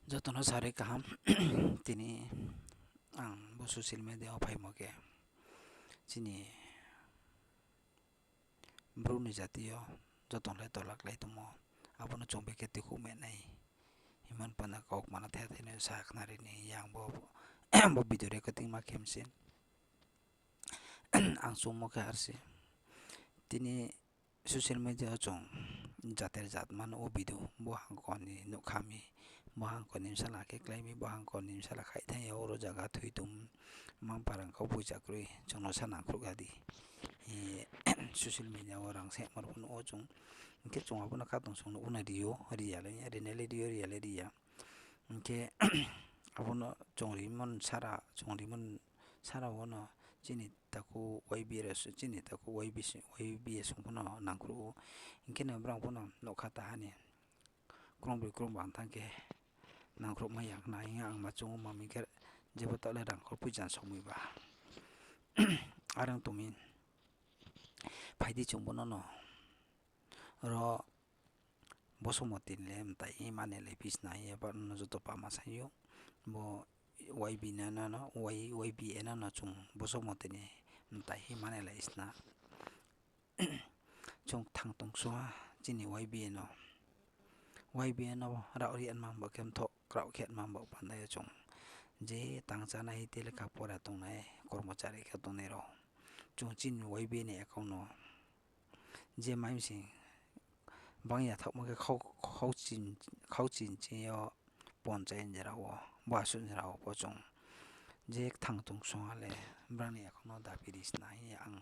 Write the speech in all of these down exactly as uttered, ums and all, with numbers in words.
Joto no sarui kaham. Tini ang bo social media wo phaimo khe chini Bru ni jati yo joto le tolaklai tongmo, abo no chung bekhe tuikhouh menai himba panda kau kma no thethai no sa khnari ni yang bo, bo video recording ma khe mse. Ang chungmo khe ar se. Tini social media wo chung jater jat ma nuh ou video, bo hangko ni nuhkha mi, bo hangko ni bsala khe klái mi, bo hangko ni bsala khaih thanng ya, oro zaga thoi tong, mma-mpha rang kau poicha kroi, chung no sa nangkhruh ya di. Social media wo rang se maro pho nuh ou chung. Hing khe chung abo no khatungsung nuh ou na ri ou, ri ya le, rinai le ri ou, ri ya le ri ya. Hing khe abo no chung rimon sara, chung rimon sara wo no chini takhu Y B A, chini takhu Y B A song pho no nangkhruh ou. Hing khe no brang pho no nougkha taha ni krungboi krungba thanng khe nangkhruh mai ya khna hing ye ang ma chung ou, ma mi khe jebo taoh le rang kau poicha somoi ba. Are ong tong mi, phai di chung bo no no ro Bosomoti ni le mtai hi mane lai phi sna hing ye, abo no joto pama saing ou. Bo Y B A no, no, Y-, Y B A no, no chung Bosomoti ni mtai hi mane lai sna. Chung kthang tong sung ha chini Y B A no. Y B A no rao ri anma bo khe mthoh kraoh khe anma bo panda yo chung je tang chánai hi te lekha pora tongnai, kormochari khe tongnai rao, chung chini Y B A ni account no je mai msing bang ya thaohmo khe khau-, khauchi, khauchi nching yo ponchai jera wo, bo asuh jera wo pho chung je kthang tong sung ha le brang ni account no dabi ri sna hing ye ang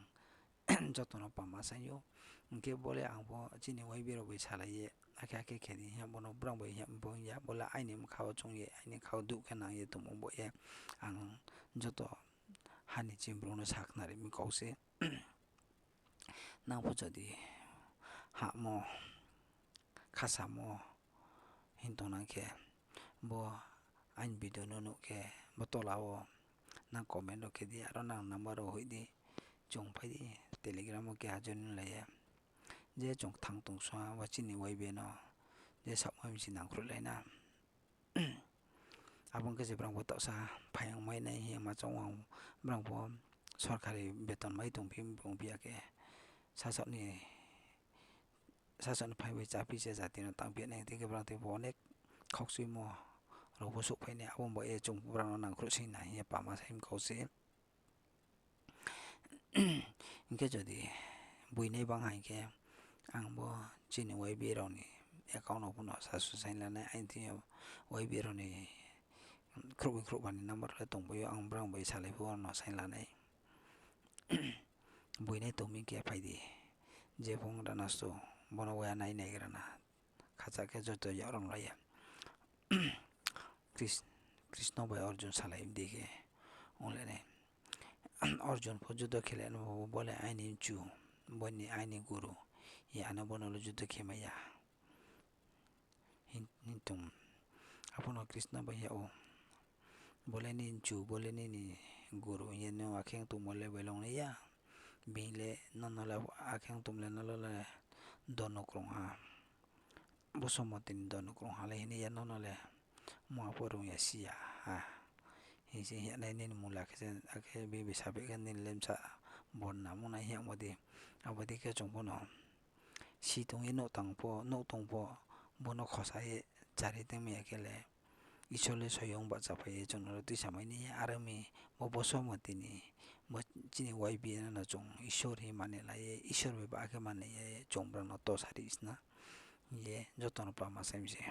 joto no pama saing ou. Hing khe bo le ang pho chini Y B A rao bai salai ye, akhe akhe khe di hing ya, bo no brang bai hing ya, bo hing ya, bo le aini bkha wo choung ye, aini bkha wo duh khe nang ye tongmo bo ye ang joto ha ni chini brouh no sa khnari mi kau se. Nang pho jodi hahmo, khasamo hing tongnang khe, bo aini video no nuh khe, bo tola wo nang comment rao khe di, aro nang number rao hoih di, chung phai di, Telegram wo keha join lai ye. Je chung kthang tong sung ha, bo chini Y B A no je saohmai msi nangkhruhlai na. Abo ong khe se brang pho taohsa phaiyong mai nai hing ye ma choung ang, brang pho sorkari beton mai tongphi, tongphi ya khe sasaoh ni, sasaoh ni phai bai cháphi se jati no tangphi nai, tei khe brang tei pho onek khaukchuimo rao pho souhphai nai, abo bai ye chung brang no nangkhruh sing na hing ye pama saing kau se. Hing khe jodi buinai bang ha hing khe, ang bo chini Y B A rao ni account no pho no sasu saing lanai, aini thing yo Y B A rao ni khrouhboi khrouhba ni number le tongpai ou, ang brang bai salai phuh no saing lanai. Buinai tong mi khe phai di, je phone rana sto, bo no waya nai naigra na, khacha khe joto yakrong lai ya. Kris-, Krisno bai Arjun salai di khe ong le nai. Arjun pho judo khe le no bo le aini mchu, bo ni aini guru, ye ano bo no le judo khe mai ya. Hing, hing tong. Abo no Krisno bai ya ou, bo le nini mchu, bo le nini guru, ye no akhe ong tongmo le bailong nai ya. Bini le nono le akhe ong tongmo le nolo le dono krung ha. Bosomoti ni dono krung ha le hing ya nono le, mungha pho rung ya si ya ha. Hing se hing ya nai nini mula khe se, akhe bini bai sabe khe nini le bsa bor namo nai hing ya abo dei, abo dei khe chung pho no si tong ye nouh tang pho, nouh tong pho, bo no khosa ye chari tongmai ya khe le, Isor le soyong bahchaphai ye chung no le tuisamai ni ya, aro mi bo Bosomoti ni, bo chini Y B A no chung Isor hing mane lai ye, Isor bai ba khe mane ye, chung brao no to sari sna ye, joto no pama saing se.